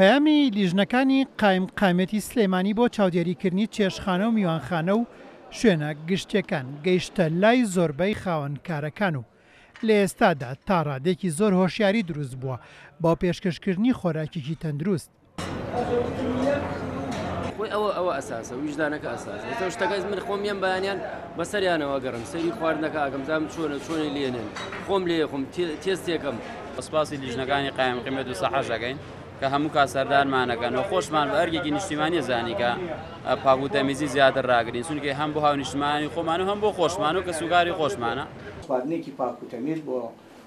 پەیامی لیژنەکانی قایمقامیەتی سلێمانی بۆ چاودێریکردنی چێشتخانە و میوانخانە و شوێنە گشتیەکان گەیشتە لای زۆربەی خاوەن کارەکان و لە ئێستادا تا ڕادەیەکی زۆر هۆشیاری دروست بووە بۆ پێشکەشکردنی خۆراکێکی تەندروست. خۆی ئەوە ئەوە ئەساسە ویژدانەکە ئەساسە ئێستا شتەکە من خۆم یەم بەیانیان بەسەریانەوە گەڕم سەیری خواردنەکە ئەکەم زانم چۆنە چۆنی لێنێن خۆم لێ خۆم تێستێکەم. سپاسی لیژنەکانی قایم قیمەت و سەحەش ئەکەین کە هەموو کات سەردانمانەکەن و خۆشمان بە ئەرکێکی نیشتیمانی زانی کە پاک و تەمیزی زیاتر ڕاگرین چونکە هەم بۆ هاونیشتمانی خۆمان و هەم بۆ خۆشمان و کەسوکاری خۆشمانە. خواردنێکی پاک و تەمیز بۆ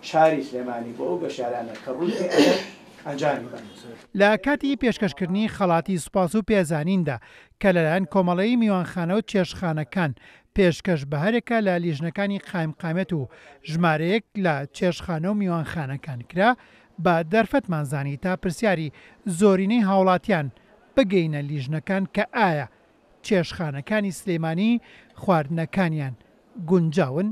شاری سلێمانی بۆ ئەو گەشتیارانە کە ڕووی تێ ئەکەن ئەنجامی بەن. لە کاتی پێشکەشکردنی خەڵاتی سوپاس و پێزانیندا کە لەلایەن کۆمەڵەی میوانخانە و چێشتخانەکان پێشکەش بە هەرێکە لە لیژنەکانی قایمقامیەت و ژمارەیەک لە چێشتخانە و میوانخانەکان کرا، بە دەرفەتمان زانی تا پرسیاری زۆرینەی هاوڵاتیان بگەینە لیژنەکان کە ئایا چێشتخانەکانی سلێمانی خواردنەکانیان گونجاون؟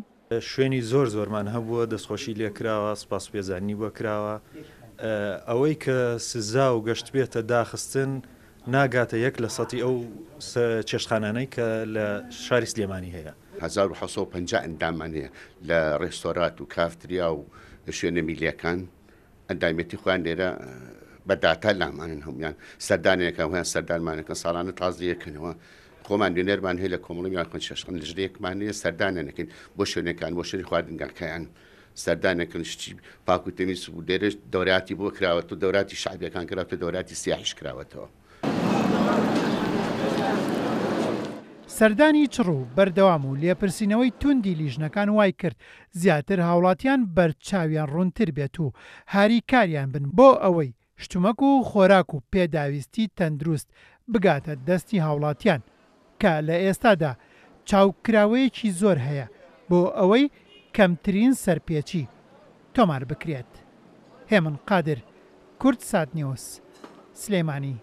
شوێنی زۆر زۆرمان هەبووە دەستخۆشی لێکراوە، سوپاس و پێزانینی بۆ کراوە. ئەوەی کە سزا و گەشتبێتە داخستن ناگاتە یەک لە سەتی ئەو چێشتخانانەی کە لە شاری سلێمانی هەیە. 1750 ئەنداممان هەیە لە ڕێستۆرات و کافتریا و شوێنە میللیەکان. ئەندامیەتی خۆیان لێرە بە داتا لامانن هەمویان سەردانێکە هەیان سەردانمانەکەن ساڵانە تازیەکەنەوە خۆمان نوێنەرمان هەیە لە کۆمەڵی میوان خوێن شەشخن لژنەیەکمان هەیە سەردانیان دەکەین بۆ شوێنەکان بۆ شوێنی خواردنگاکەیان سەردانەکەن شتی پاک و تەمیز و لێرەش دەوراتی بۆ کراوەتەوە دەوراتی شەعبیەکان کراوەتەوە دەوراتی سیاحیش کراوەتەوە. سەردانی چڕ و بەردەوام و لێپرسینەوەی توندی لیژنەکان وایکرد زیاتر هاوڵاتیان بەرچاویان ڕوونتر بێت و هاریکاریان بن بۆ ئەوەی شتومەک و خۆراک و پێداویستی تەندروست بگاتە دەستی هاوڵاتیان کە لە ئێستادا چاوکراوەیەکی زۆر هەیە بۆ ئەوەی کەمترین سەرپێچی تۆمار بکرێت. هێمن قادر، کوردسات نیوز، سلێمانی.